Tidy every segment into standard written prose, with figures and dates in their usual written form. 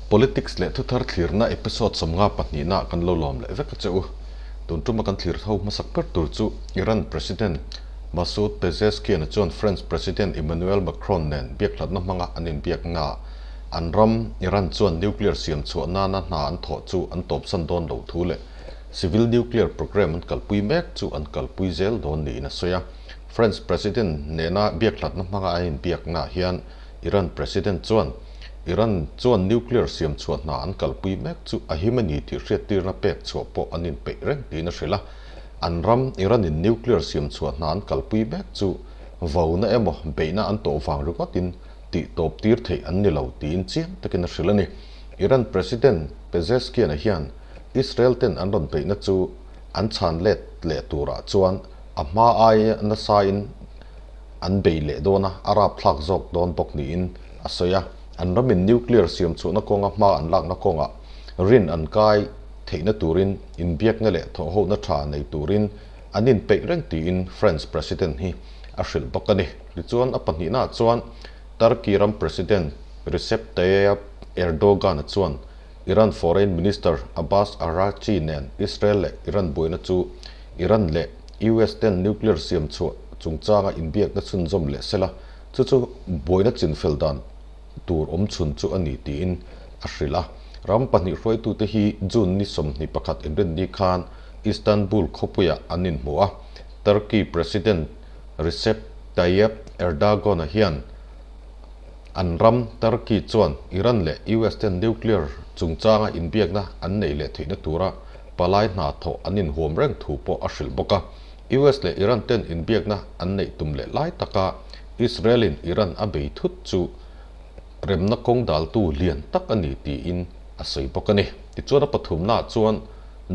Politics leh thuthar thlirna episode 52 ah kan lo lawm leh vek a che u. Tun tuma kan thlir ho hmasak ber tur chu Iran President Masoud Pezeshkian chuan French President Emmanuel Macron nen biakhlatna hmanga an inbiaknaah an ram Iran chuan nuclear siam chhuah nana hna an thawh chu an tawpsan dawn lo thu leh civil nuclear programme an kalpui mek chu an kalpui zel dawn niin a sawi a. French President nena biakhlatna hmanga an inbiaknaah hian Iran President chuan Iran chuan nuclear siam chhuah hna an kalpui mek chu a him a ni tih hriattirna pek chhuah pawh an inpeih reng tiin a hrilh a. An ram Iran-in nuclear siam chhuah hna an kalpui mek chu vauna emaw beihna an tawh vang ringawtin tih tawp tir theih an ni lo tiin chiang takin a hrilh a ni. Iran President Pezeshkian-a hian Israel ten an rawn beihna chu an chhan let leh turah chuan a hma aia nasain an bei leh dawn a, a rapthlak zawk dawn bawk niin a sawi a. An ramin nuclear siam chhuahna kawnga hma an lakna kawngah rin an kai theihna turin inbiakna leh thawhhona tha nei turin an inpeih reng tiin France President hi a hrilh bawk a ni. Tichuan a pahnihnaah chuan Turkey ram President Recep Tayyip Erdogan-a chuan Iran Foreign Minister Abbas Araghchi nen Israel leh Iran buaina chu Iran leh US ten nuclear siam chhuah chungchanga inbiakna chhunzawm leh sela, chu chu buaina chinfel dan tur awm chhun chu a ni tiin a hrilh a. Ram pahnih hruaitute hi June ni 21 inrinni khan Istanbul khawpuiah an inhmu a, Turkey President Recep Tayyip Erdogan-a hian an ram Turkey chuan Iran leh US ten nuclear chungchanga inbiakna an neih leh theihna tura palai hna thawh an inhuam reng thu pawh a hrilh bawk a. US leh Iran ten inbiakna an neih tum leh lai taka Israel-in Iran a bei thut chu remna kawng daltu lian tak a ni tiin a sawi bawk a ni. Tichuan a pathumnaah chuan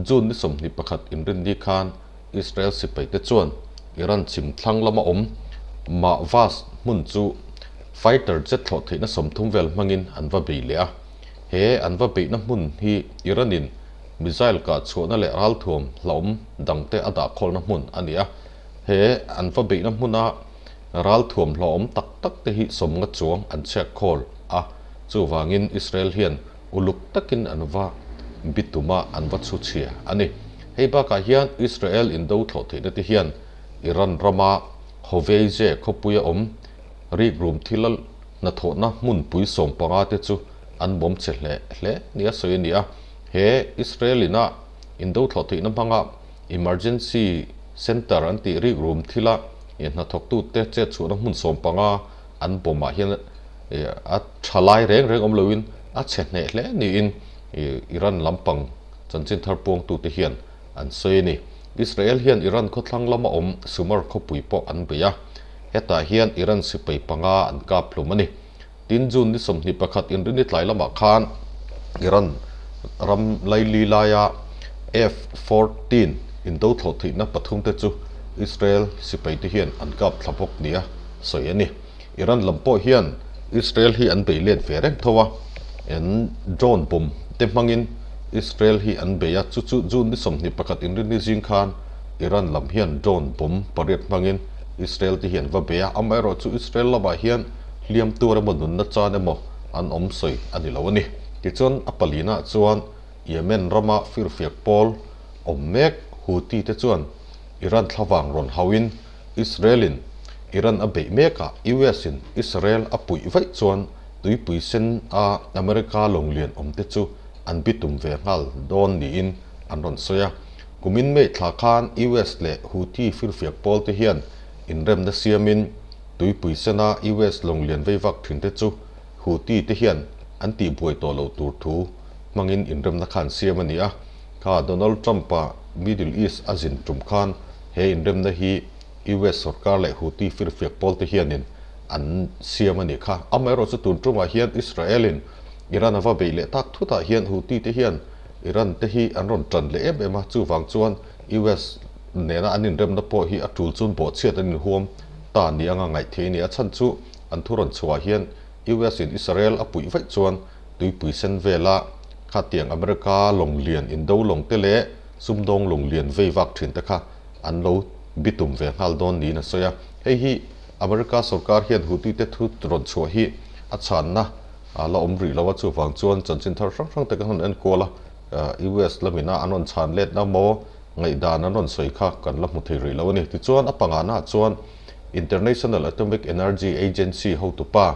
June ni 21 inrinni khan Israel sipaite chuan Iran chhim thlang lama awm Mahvaz hmun chu fighter jet thlawh theihna 30 vel hmangin an va bei leh a. He an va beihna hmun hi Iran-in missile kah chhuahna leh ralthuam hlauhawm dangte a dah khawlna hmun a ni a. He an va beihna hmuna ralthuam hlauhawm tak tak te hi 50 chuang an chhiat khawl a, chuvangin Israel hian uluk takin an va bitum a, an va chhu chhia a ni. Hei bakah hian Israel indo thlawh theihna te hian Iran rama Hoveyzeh khawpuia awm rikrum thil hnathawhna hmunpui 15 te chu an bawm che hle hle nia sawi a ni a. He Israel ina indo thlawh theihna hmanga emergency center an tih rikrum thila hnathawktute chet chhuahna hmun 15 an bawmah hian a tha lai reng reng awm loin a chhe hneh hle niin Iran lampang chanchin thar puangtute hian an sawi a ni. Israel hian Iran khawthlang lama awm Sumar khawpui pawh an bei a, hetah hian Iran sipai panga an kap hlum a ni. Tin, June ni 21 inrini tlai lamah khan Iran ram laili laia F-14 indo thlawh theihna pathum te chu Israel sipaite hian an kap thla bawk nia sawi a ni. Iran lam pawh hian Israel hi an bei let ve reng tho a, an drone bomb te hmangin Israel hi an bei a, chu chu June ni 21 inrini zing khan Iran lam hian drone bomb pariat hmangin Israel te hi an va bei a, amaherawhchu Israel lamah hian hliam tur emaw nunna chan emaw an awm sawi a ni lo a ni. Tichuan a palinaah chuan Yemen rama firfiak pawl awm mek Houthi te chuan Iran thlavang rawn hauhin Israel-in Iran a beih mekah US-in Israel a puih vaih chuan tuipui sen a America lawnglian awm te chu an bitum ve nghal dawn niin an rawn sawi a. Kumin May thla khan US leh Houthi firfiak pawl te hian inremna siamin Tuipui sena US lawnglian veivak thin te chu Houthi te hian an tihbuai tawh loh tur thu hmangin inremna kha an siam a ni a. Kha Donald Trump-a Middle East a zin tum khan he inremna hi US sorkar leh Houthi firfiak pawl te hianin an siam a nih kha. Amaherawhchu tun tumah hian Israel-in Iran a va beih leh tak thutah hian Houthi te hian Iran te hi an rawn tan leh em em a, chuvang chuan US nena an inremna pawh hi a tul chun bawhchhiat an inhuam ta ni anga ngaih theih a ni. A chhan chu an thu rawn chhuah hian US in Israel a puih vaih chuan tuipui sen vela khatiang America lawng lian indo lawng te leh sumdawng lawng lian vei vak thin te kha an lo bitum ve nghal dawn niin a sawi a. Hei hi America sorkar hian Houthi te thu rawn chhuah hi a chhanna. a la awm rih lo a, chuvang chuan chanchin thar hrang hrang te kan han en kual a, US lamina an rawn chhan letna maw ngaihdan an rawn sawi kha kan la hmu thei rih lo a ni. Tichuan a pangana chuan International Atomic Energy Agency hotupa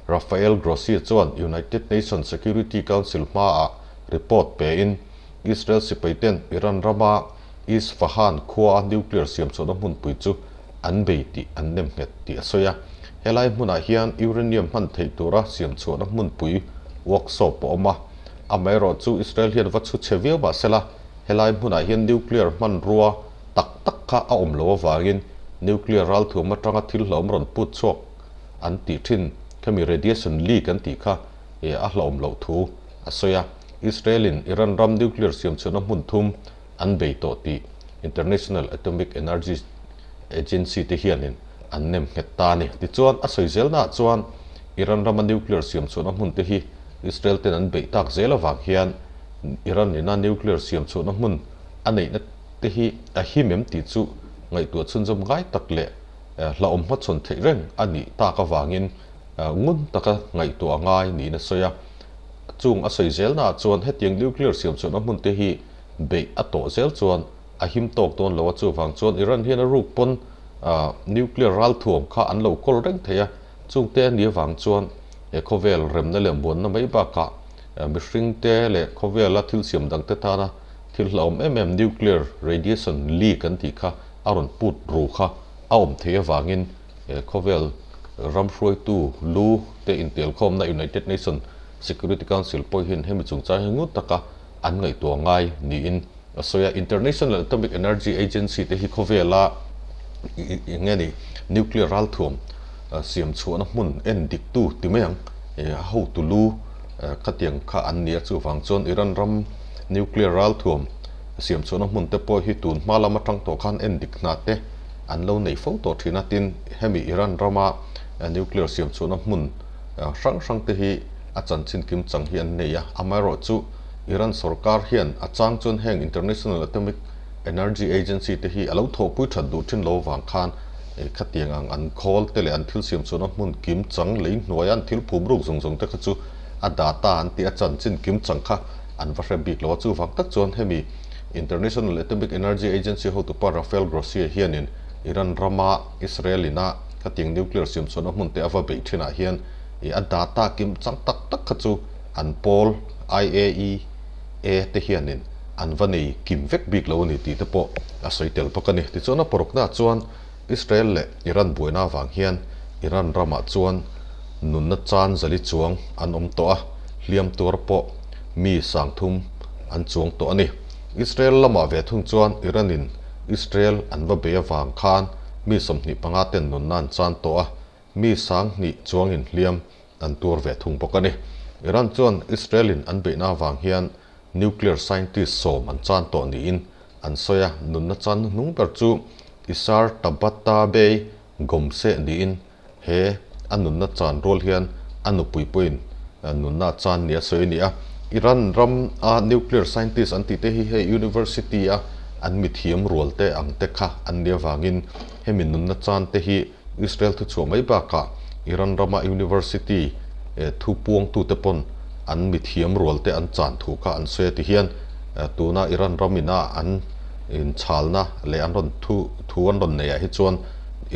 Rafael Grossi chuan United Nations Security Council hmaah report pein Israel sipaiten Iran rama Isfahan khuaa nuclear siamchhuahna hmunpui chu an bei tih an nem nghet tih a sawi a. Helai hmunah hian uranium hman theih tura siamchhuahna hmunpui workshop a awm a. Amaherawhchu Israel hian va chhu chhe viau mah sela, helai hmunah hian nuclear hmanrua tak tak kha a awm loh avangin nuclear ralthuam atanga thil hlauhawm rawn put chhuak an tih thin khami radiation leak an tih kha a hlauhawm loh thu a sawi a. Israel-in Iran ram nuclear siamchhuahna hmun thum an bei tawh tih International Atomic Energy Agency te hianin an nem nghet ta a ni. Tichuan, a sawi zelnaah chuan Iran rama nuclear siamchhuahna hmun te hi Israel ten an beih tak zel avang hian Iran ina nuclear siamchhuahna hmun a neihna te hi a him em tih chu ngaihtuah chhunzawm ngai tak leh hlauhawm hmachhawn theih reng a nih tak avangin ngun taka ngaihtuah a ngai niin a sawi a. Chung a sawi zelnaah chuan hetiang nuclear siamchhuahna hmun te hi beih a tawh zel chuan a him tawk dawn lo a, chuvang chuan Iran hian a ruk pawn nuclear ralthuam kha an lo kawl reng thei a, chungte a nih avang chuan he khawvel remna leh muanna mai bakah mihringte leh khawvela thil siam dangte tana thil hlauhawm em em nuclear radiation leak an tih kha a rawn put ru kha a awm theih avangin khawvel ram hruaitu lu te intelkhawmna United Nation Security Council pawh hian hemi chungchang hi ngut taka an ngaihtuah ngai niin a sawi a. International Atomic Energy Agency te hi khawvela eng nge ni nuclear ralthuam siam chhuahna hmun en diktu ti mai ang a hotu lu khatiang kha an ni a, chuvang chuan Iran ram nuclear ralthuam siam chhuahna hmun te pawh hi tun hma lam atang tawh khan en dik hna te an lo nei fo tawh thin a, tin hemi Iran rama nuclear siam chhuahna hmun hrang hrang te hi a chanchin kim chang hi an nei a, amaherawhchu Iran sorkar hian a chang chuan heng International Atomic Energy Agency te hi a lo thawhpui that duh thin lo vang khan khatiang ang an khawl te leh an thil siam chhuahna hmun kim chang lei hnuaia an thil phum ruk zawng zawng te kha chu a data an tih a chanchin kim chang kha an va hre bik lo a, chuvang tak chuan hemi International Atomic Energy Agency hotupa Rafael Grossi hianin Iran rama Israel ina khatiang nuclear siam chhuahna hmun te a va beih thinah hian a data kim chang tak tak kha chu an pawl IAEA te hianin an va nei kim vek bik lo a ni tih te pawh a sawi tel bawk a ni. Tichuan a paruknaah chuan Israel leh Iran buaina avang hian Iran ramah chuan nunna chan zali chuang an awm tawh a, hliam tuar pawh mi sangthum an chuang tawh a ni. Israel lamah ve thung chuan Iran-in Israel an va bei avang khan mi 25 ten nunna an chan tawh a, mi 2000 chuangin hliam an tuar ve thung bawk a ni. Iran chuan Israel-in an beihna avang hian nuclear scientist sawm an chan tawh niin an sawi a, nunna chan hnuhnung ber chu Isar Tabatabai Gomseh niin he a nunna chan rual hian a nupui pawhin nunna a chan nia sawi a ni a. Iran ram a nuclear scientist an tih te hi hei university a an mithiam rual te ang te kha an nih avangin hemi nunna chan te hi Israel thuchhuah mai bakah Iran rama university thu puangtute pawn an mithiam rualte an chan thu kha an sawi a ti hian tuna Iran ram ina an inchalna leh an rawn thu thu an rawn neihah hi chuan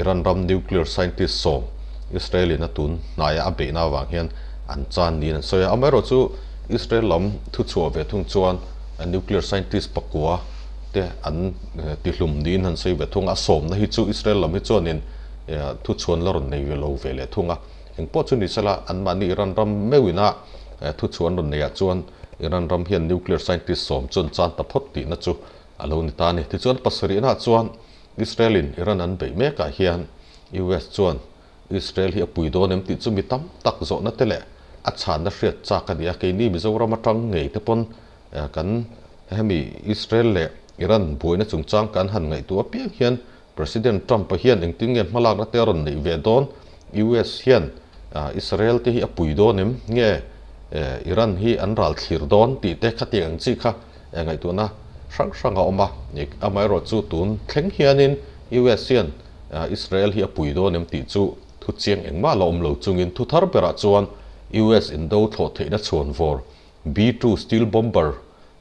Iran ram nuclear scientist sawm Israel in a tun hnaia a beihna avang hian an chan niin an sawi a. Amaherawhchu Israel lam thuchhuah ve thung chuan nuclear scientist pakua te an tihlum niin han sawi ve thung a, a sawmna hi chu Israel lam hi chuanin thuchhuan la rawn nei ve lo ve leh thung a, engpawh chu ni sela anmahni Iran ram meuhina thuchhuan rawn neiah chuan Iran ram hian nuclear scientist sawm chu an chan ta phawt tihna chu a lo ni ta a ni. Tichuan pasarihnaah chuan Israel-in Iran an beih mekah hian US chuan Israel hi a pui dawn em tih chu mi tam tak zawhna te leh a chhanna hriat chak a ni a, keini Mizoram atang ngei te pawn Kan hemi Israel leh Iran buaina chungchang kan han ngaihtuah apiang hian President Trump-a hian engtin nge hmalakna te a rawn neih ve dawn? US hian Israel te hi a pui dawn em? Nge Iran hi an ral thlir dawn tih te khatiang ang chi kha ngaihtuahna hrang hrang a awm a. Amaherawhchu tun thleng hianin US hian Israel hi a pui dawn em tih chu thu chiang engmah la awm lo chungin thu thar berah chuan US indo thlawh theihna chhuan vawr B-2 Stealth Bomber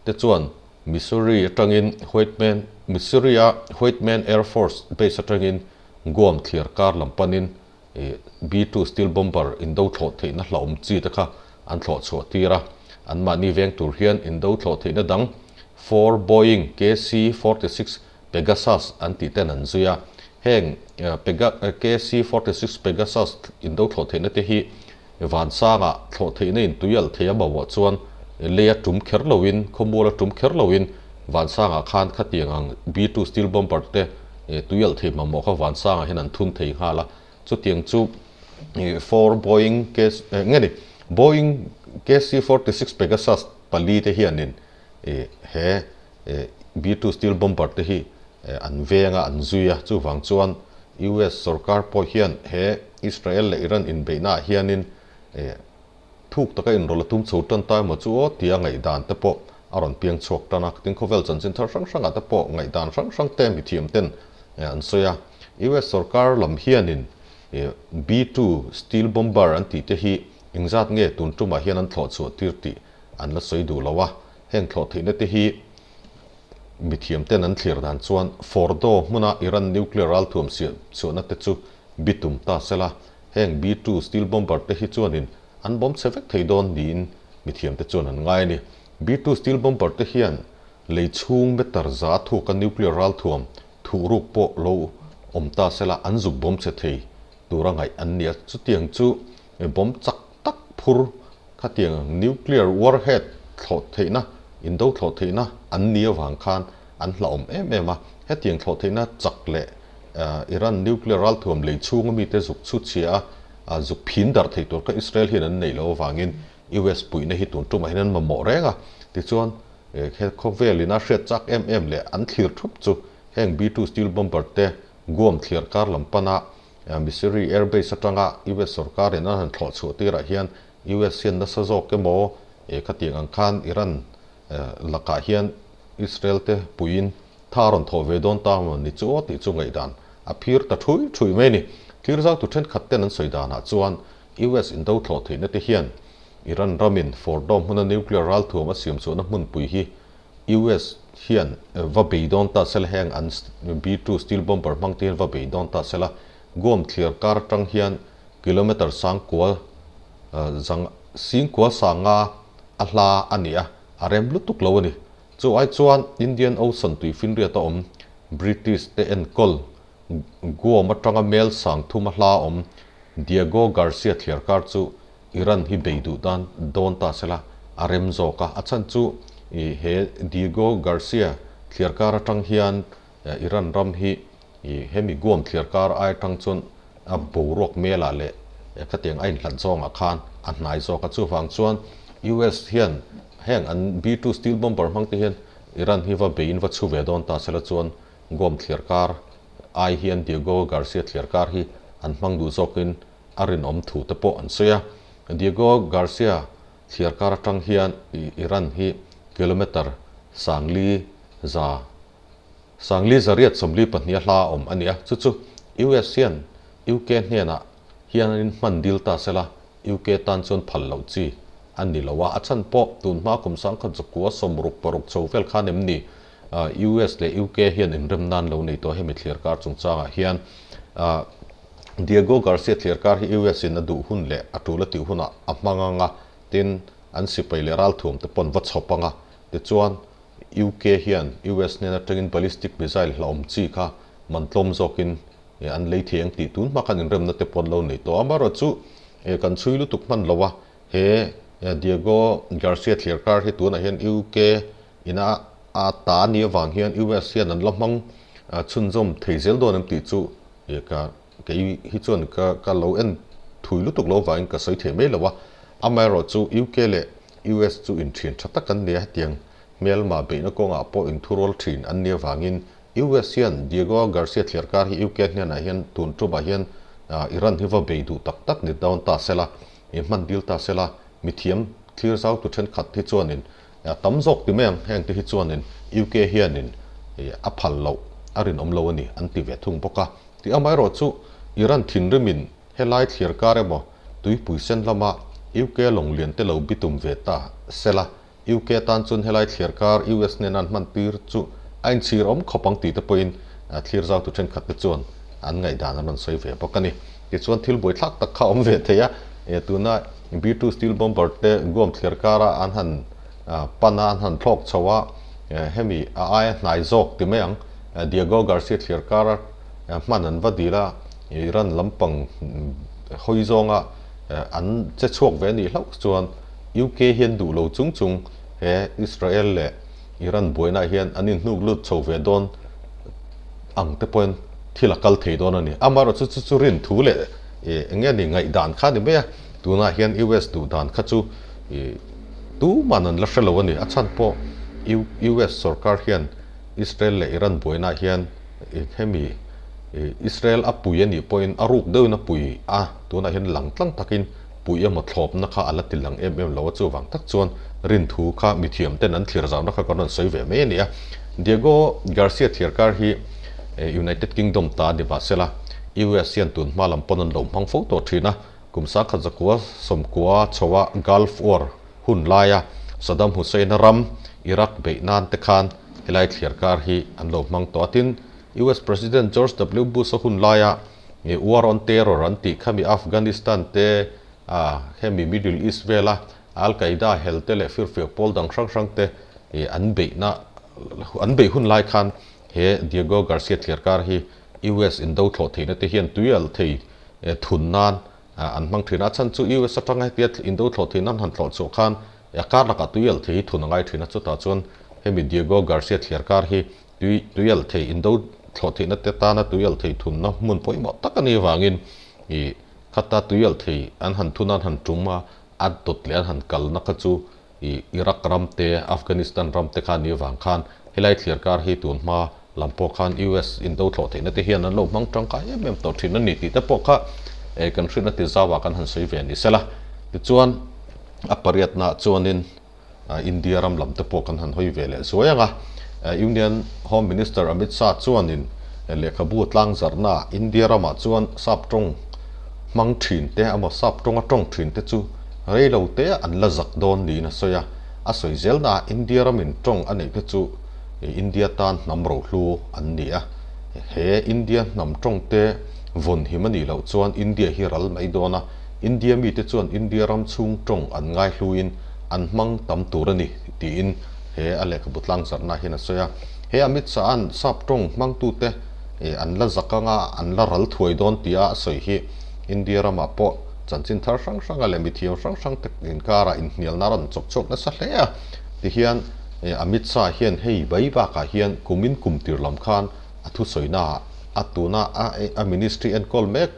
te chuan Missouri atangin Whiteman, Missouri-a Whiteman Air Force Base atangin Guam thliar kar lam panin B-2 Stealth Bomber indo thlawh theihna hlauhawm chi te kha an thlawh chhuah tir a. Anmahni veng tur hian indo thlawh theihna dang four Boeing KC-46 Pegasus an tih ten an zui a. Heng KC-46 Pegasus indo thlawh theihna te hi Vansanga thlawh theihna in tui alh thei a mamawh chuan lei a tum kher loin, khawmual a tum kher loin Vansanga khan khatiang ang B-2 Steel Bomber te tui alh thei mamawh kha Vansanga hian an thun thei nghal a. Chutiang chu four Boeing K nge ni Boeing KC-46 Pegasus pali te hianin he B-2 Steel Bomber te hi an veng a, an zui a. Chuvang chuan US sorkar pawh hian he Israel leh Iran inbeihnaah hianin thuk taka inrawlh a tum chho tan ta emaw chu aw tia ngaihdan te pawh a rawn piang chhuak tan a. Tin, khawvel chanchin thar hrang hrangah te pawh ngaihdan hrang hrang te mithiam ten an sawi a. US sorkar lam hianin B-2 Steel Bomber an tih te hi engzat nge tun tumah hian an thlawh chhuah tir tih an la sawi duh lo a. Heng thlawh theihna te hi mithiam ten an thlir dan chuan Fordo hmuna Iran nuclear ralthuam siam chhuahna te chu bitum ta sela, heng B-2 Stealth Bomber te hi chuanin an bawm chhe vek thei dawn niin mithiam te chuan an ngai a ni. B-2 Stealth Bomber te hian lei chhung meter za thuka nuclear ralthuam thuhruk pawh lo awm ta sela an zuk bawm chhe thei tura ngaih an ni a, chutiang chu bomb chak tak phur Khatiang nuclear warhead thlawh theihna, indo thlawh theihna an ni avang khan an hlauhawm em em a. Hetiang thlawh theihna chak leh Iran nuclear ralthuam lei chhunga mite zuk chhuchhia a, zuk phin darh thei tur kha Israel hian an neih loh avangin US puihna hi tun tumah hian an mamawh reng a. Tichuan, he khawvelin a hriat chak em em leh an thlir thup chu heng B-2 Stealth Bomber te Guam thliar kar lam pana Missouri Air Base atanga US sorkarin an han thlawh chhuah tirah hian US hian nasa zawk emaw eh khatiang ang khan Iran lakah hian Israel te puiin tha a rawn thawh ve dawn ta maw ni chu aw tih chu ngaihdan a phir ta thui thui mai a ni. Thlir zautu thenkhat ten an sawi danah chuan US indo thlawh theihna te hian Iran ramin Fordow hmuna nuclear ralthuam a siam chhuahna hmunpui hi US hian va bei dawn ta sela heng an B-2 Stealth Bomber hmang te hian va bei dawn ta sela Guam thliar kar atang hian kilometre sangkua zang singkua sanga a hla a ni a, a rem lutuk lo a ni. Chu ai chuan Indian Ocean tuifinriat a awm British te enkawl Guam atanga mel sang thum a hla awm Diego Garcia thliar kar chu Iran hi bei duh dan dawn ta sela a rem zawk a, a chhan chu i he Diego Garcia thliar kar atang hian Iran ram hi i hemi Guam thliar kar ai atang chuan a boruak melah leh khatiang a inhlat zawngah khan a hnai zawk a, chuvang chuan US hian heng an B-2 Stealth Bomber hmang te hian Iran hi va beiin va chhu ve dawn ta sela chuan Guam thliar kar ai hian Diego Garcia thliar kar hi an hmang duh zawkin a rinawm thu te pawh an sawi a. Diego Garcia thliar kar atang hian Iran hi kilometre sangli za sangli zariat 42 a hla a awm a ni a. Chu chu US hian UK hnenah hian an inhman dil ta sela UK tan chuan phal loh chi a ni lo a. A chhan pawh tun hma kum 1906 chho vel khan em ni US leh UK hian inrem nan lo nei tawh hemi thliar kar chungchangah hian Diego Garcia thliar kar hi US in a duh hun leh a tul a tih hunah a hmang ang a, tin an sipai leh ralthuam te pawn va chhawp ang a, tichuan UK hian US hnen atangin ballistic missile hlauhawm chi kha man tlawm zawkin an lei thei ang tih tun hma khan inremna te pawn lo nei tawh a, amaherawhchu kan chhui lutuk hman lo a, he Diego Garcia thliar kar hi tunah hian UK Ina a ta a nih avang hian US hian an la hmang chhunzawm thei zel dawn em tih chu ka kei hi chuan ka ka lo en thui lutuk lo avangin ka sawi thei mai lo a. Amaherawh chu UK leh US chu inthian tha tak an ni a, hetiang hmelma beihna kawngah pawh inthurual thin an nih avangin US hian Diego Garcia thliarkar hi UK hnenah hian tun tumah hian Iran hi va bei duh tak tak ni dawn ta sela, hman dil ta sela, mithiam thlir zau tu thenkhat hi chuanin A tam zawk ti mai ang, heng te hi chuanin UK hianin a phal loh, a rinawm lo a ni an ti ve thung bawk a. Tih amaherawh chu Iran thinrimin helai thliar kar emaw tuipui sen lama UK lawng lian te lo bitum ve ta sela, UK tan chuan helai thliar kar US hnena an hman tir chu a inchhir awm khawp ang tih te pawhin thlir zautu thenkhat te chuan an ngaihdan an rawn sawi ve bawk a ni. Tichuan thil buaithlak tak kha a awm ve thei a, tuna B-2 steel bomber te Guam thliar kara an han pan a, an han thlawk chho a, hemi a aia hnai zawk ti mai ang, Diego Garcia thliar kara hman an va dil a, Iran lampang hawi zawnga an che chhuak ve anih hlauh chuan UK hian duh lo chung chung he Israel leh Iran buainaah hian an inhnuk lut chho ve dawn ang te pawhin thil a kal thei dawn a ni. Amaherawhchu chu chu rin thu leh eng nge ni ngaihdan kha a ni mai a, tunah hian US duh dan kha chu tuman an la hre lo a ni. A chhan pawh US sorkar hian Israel leh Iran buainaah hian hemi Israel a pui a nih pawhin a ruk deuhin a pui a, tunah hian lang tlang takin pui emaw thlawpna kha a la ti lang em em lo a, chuvang tak chuan rinthu kha mithiam ten an thlir zauhna kha kan rawn sawi ve mai a ni a. Diego Garcia thliarkar hi United Kingdom ta ni mahsela US hian tun hma lam pawn an lo hmang fo tawh thin a, kum sangkhat zakua sawmkua chhoa Gulf War hun laia Saddam Hussein-a ram Iraq beih nan te khan helai thliarkar hi an lo hmang tawh a, tin US President George W Bush-a hun laia Nge War on Terror an tih kha mi Afghanistan te a hemi Middle East vela Al Qaeda hel te leh firfiak pawl dang hrang hrang te an beihna an beih hun lai khan he Diego Garcia thliarkar hi US indo thlawh theihna te hian tui alh thei thun nan an hmang thin a. A chhan chu US atanga hetia indo thlawh theihna an han thlawh chhuah khan a kar lakah tui alh thei hi thun a ngai thin a, chutah chuan hemi Diego Garcia thliarkar hi Tui tuialh thei indo thlawh theihna te tana tuialh thei thunna hmun pawimawh tak a nih avangin ih khata tuialh thei an han thun a an han tum a, a dawt leh an han kalna kha chu ih Iraq ram te Afghanistan ram te kha a nih avang khan helai thliar kar hi tun hma lam pawh khan US indo thlawh theihna te hian an lo hmang tangkai em em tawh thin a ni tih te pawh kha eh kan hriatna ti zauah kan han sawi ve a ni sela. Tichuan a pariatnaah chuanin India ram lam te pawh kan han hawi ve leh zuai ang a. Union Home Minister Amit Shah chuanin lehkhabu tlangzarhnaah India ramah chuan sap tawng hmang thin te emaw sap tawnga tawng thin te chu rei lo te an la zak dawn niin a sawi a. A sawi zelnaah India ramin tawng a neih te chu India tan hnam rohlu an ni a. He India hnam tawng te vawn him a nih loh chuan India hi ral mai dawn a. India mite chuan India ram chhung tawng an ngaihluin an hmang tam tur a ni, tiin he a lehkhabu tlangzarhna hian a sawi a. He Amit Shah-a'n sap tawng hmangtute an la zak anga an la ral thuai dawn tia a sawi hi India ramah pawh chanchin thar hrang hranga leh mithiam hrang hrang te inkarah inhnialna a rawn chawk chhuak nasa hle a. Tihian Amit Shah hian hei bai bakah hian kumin kum tir lam khan a thusawinaah a tuna a ministry enkawl mek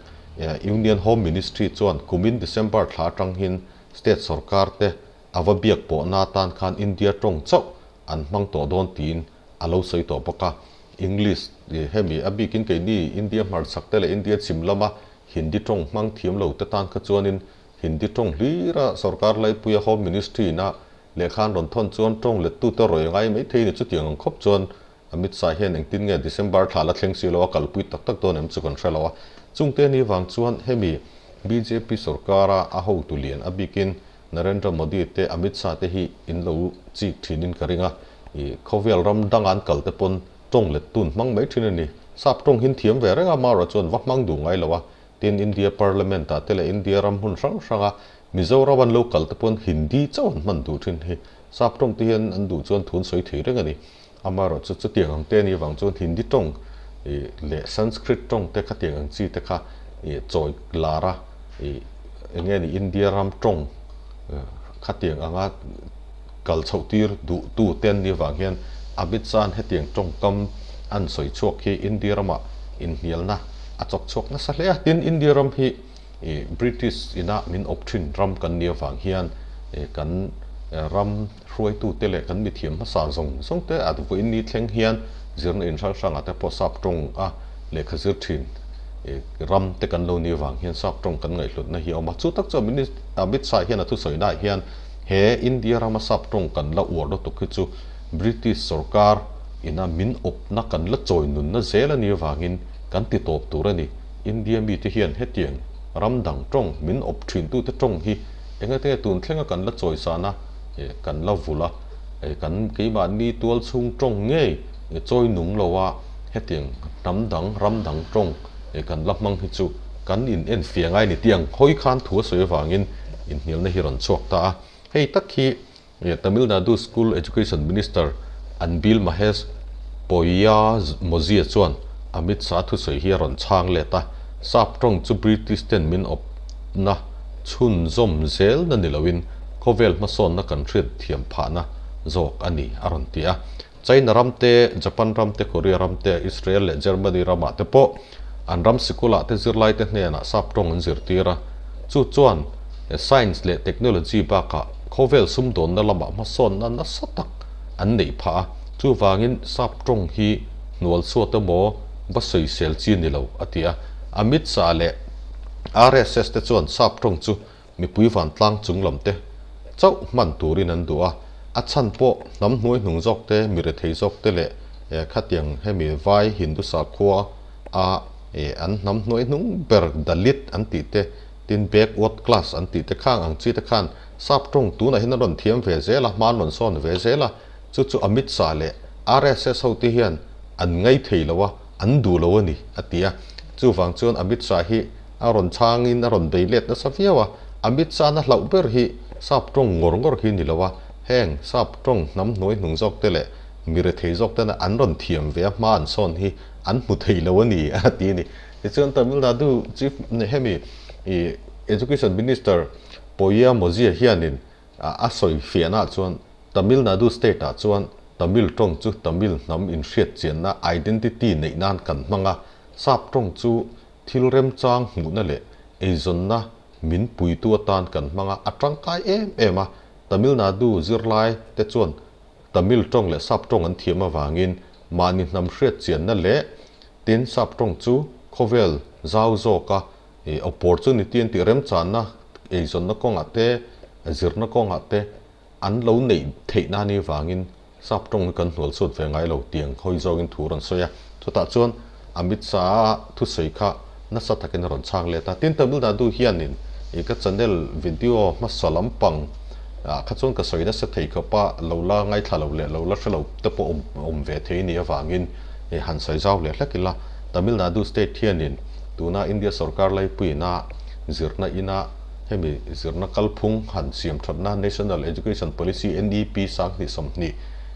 Union Home Ministry chuan kumin December thla atangin state sorkar te a va biak pawhna atan khan India tawng chauh an hmang tawh dawn tiin a lo sawi tawh bawk a. English hemi a bikin keini India hmarchhak te leh India chhim lama Hindi tawng hmang thiam lo te tan kha chuanin Hindi tawng hlira sorkar laipuia Home Ministry ina lehkha an rawn thawn chuan tawng lettute rawi ngai maithei a ni chutiang ang khawp chuan Amit Shah hian engtin nge December thla la thleng si lo a kalpui tak tak dawn em chu kan hre lo a. Chungte ni vang chuan hemi bjp sorkara a hotu lian a bikin Narendra Modi te Amit Shah te hi in lo chik thinin ka ring a. I khawvel ram danga an kal te pawn tawng let tun hmang mai thin a ni. Sap tawng hin thiam ve reng a, Mara chuan va hmang duh ngai lo a. Tin India Parliament ah te leh India ram hmun hrang hranga Mizoram an lo kal te pawn Hindi chauh an hman duh thin hi. Sap tawng te hian an duh chuan thun sawi thei reng a ni. Amaherawh chu chutiang ang te anih avang chuan Hindi tawng leh Sanskrit tawng te khatiang ang chi te kha chawi lar a, eng nge ni India ram tawng khatiang anga kal chhoh tir duh tu te an nih avang hian Amit Shah-a'n hetiang tawngkam an sawi chhuak hi India ramah inhnialna a chawk chhuak nasa hle a. Tin, India ram hi British ina min awp thin ram kan nih avang hian kan ram Hruaitute leh kan mithiam hmasa zawng zawng te at vawiin ni thleng hian zirna in hrang hrangah te pawh sap tawng a lehkha zir thin ram te kan lo ni avang hian sap tawng kan ngaihhlutna hi a awm a. Chu tak chuan Minister Amit Shah hian a thusawi-naah hian he India rama sap tawng kan la uar lutuk hi chu British sorkar ina min awpna kan la chawi nunna zel a nih avangin kan ti tawp tur a ni. India mite hian hetiang ram dang tawng min awp thintute tawng hi. Engate tun thlenga kan la chawisana kan la vulh a, kan keimahni tual chhung tawng ngei chawi nung lo a, hetiang hnam dang, ram dang tawng kan la hmang hi chu kan in enfiah ngai a ni tih ang hawi khan thu a sawi avangin inhnialna hi rawn chhuak ta a. Hei tak hi Tamil Nadu School Education Minister Anbil Mahesh Poyyamozhi chuan Amit Shah thusawi hi a rawn chhang let a, Sap tawng chu British ten min awpna chhunzawm zelna ni loin khawvel hmasawnna kan hriat thiam phahna zawk a ni a rawn ti a. China ram te, Japan ram te, Korea ram te, Israel leh Germany ramah te pawh an ram sikulah te zirlaite hnenah sap tawng an zirtir a. Chu chuan science leh technology bakah khawvel sumdawnna lamah hmasawnna nasa tak an neih phah a. Chuvangin sap tawng hi hnual chhuat emaw va sawisel chi ni lo, a ti a. Amit Shah leh RSS te chuan sap tawng chu Mipui vantlang chung lam te chauh hman turin an duh a, a chhan pawh hnam hnuai hnung zawk te, mi rethei zawk te leh khatiang hemi vai Hindu sakhua a an hnam hnuai hnung ber Dalit an tih te, tin backward class an tih te khang ang chi te khan sap tawng tunah hian an rawn thiam ve zel a, hma an rawn sawn ve zel a, chu chu Amit Shah leh RSS ho te hian an ngaithei lo a, an duh lo a ni a ti a, chuvang chuan Amit Shah hi A rawn chhangin a rawn bei let nasa viau a, Amit Shah-na hlauh ber hi sap tawng ngawr ngawr hi ni lo a, heng sap tawng hnam hnuai hnung zawk te leh mi rethei zawk tena an rawn thiam ve a hma an sawn hi an hmu thei lo a ni a ti a ni. Tichuan Tamil Nadu Chief hemi Education Minister Poyyamozhi hianin a sawi fiahnaah chuan Tamil Nadu state-ah chuan Tamil tawng chu Tamil hnam inhriatchianna identity neih nan kan hmang a, sap tawng chu Thil remchang hmuhna leh eizawnna min puitu atan kan hmang a, a tangkai em em a. Tamil Nadu zirlai te chuan Tamil tawng leh Sap tawng an thiam avangin mahni hnam hriat chianna leh tin Sap tawng chu khawvel zau zawka opportunity an tih remchanna eizawnna kawngah te, zirna kawngah te An lo neih theih na ni vangin sap tawng hi kan hnual chhuat ve ngai lo tiang hawi zawngin thu rawn sawi a. Chutah chuan Amit Shah-a thusawi kha nasa takin a rawn chhang let a. Tin, Tamil Nadu hianin i ka channel video hmasa lampang ah kha chuan ka sawi nasa thei khawp a, lo la ngaithla lo leh lo la hre lo te pawh awm awm ve thei ni avangin i han sawi zau leh hlek ila. Tamil Nadu state hianin tuna India sorkar laipuiina zirna ina Hemi zirna kalphung han siam thatna National Education Policy, NEP, 2020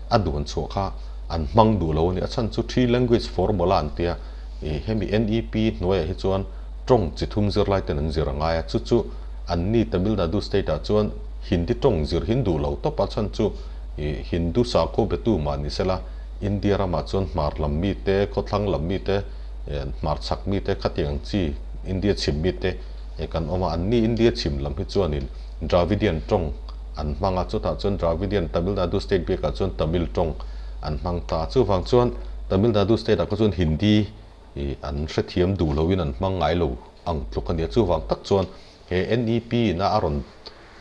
a duan chhuah kha an hmang duh lo a ni. A chhan chu Three Language Formula an tia, ih hemi NEP hnuaiah hi chuan tawng chi thum zirlai ten an zir a ngai a, chu chu anni Tamil Nadu state ah chuan Hindi tawng zir hi an duh lo tawp a, a chhan chu ih Hindu sakhaw betu mah ni sela India ramah chuan hmar lam mite, khawthlang lam mite, hmar chhak mite khatiang chi India chhim mite, He kan awm a, anni India chhim lam hi chuanin Dravidian tawng an hmang a, chutah chuan Dravidian Tamil Nadu state biakah chuan Tamil tawng an hmang ta a, chuvang chuan Tamil Nadu state ah kha chuan Hindi ih an hrethiam duh loin an hmang ngai lo ang tluk a ni a, chuvang tak chuan he NEP in a a rawn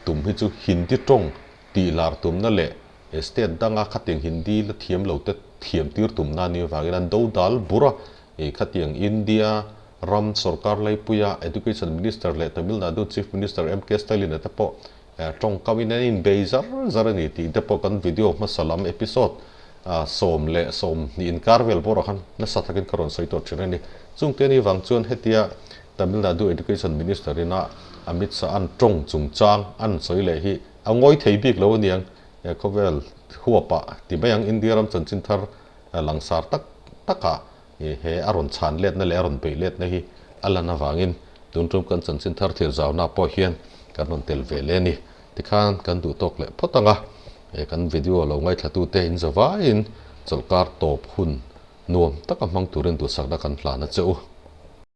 tum hi chu Hindi tawng tih lar tumna leh he state danga khatiang Hindi la thiam lo te thiam tir tumna a nih avangin an do dal bur a, ih khatiang India Ram sorkar laipuia Education Minister leh Tamil Nadu Chief Minister MK Stalin-a te pawh tawngkam in an inbei zar zar a ni tih te pawh kan video hmasa lam episode 10 20 inkar vel bawrah khan nasa takin ka rawn sawi tawh thin a ni. Chungte ni vang chuan hetia Tamil Nadu Education Minister ina Amit Shah an tawng chungchang an sawi leh hi a ngawi thei bik lo aniang khawvel huapah ti mai ang India ram chanchin thar langsar tak takah He a rawn chhan letna leh a rawn beih letna hi a lan avangin tun tum kan chanchin thar thil zauna pawh hian kan rawn tel ve leh a ni. Tikhan kan duh tawk leh phawt ang a, he kan video lo ngaithlatute in zavaiin chawlhkar tawp hun nuam taka hmang turin duhsakna kan hlan a che u.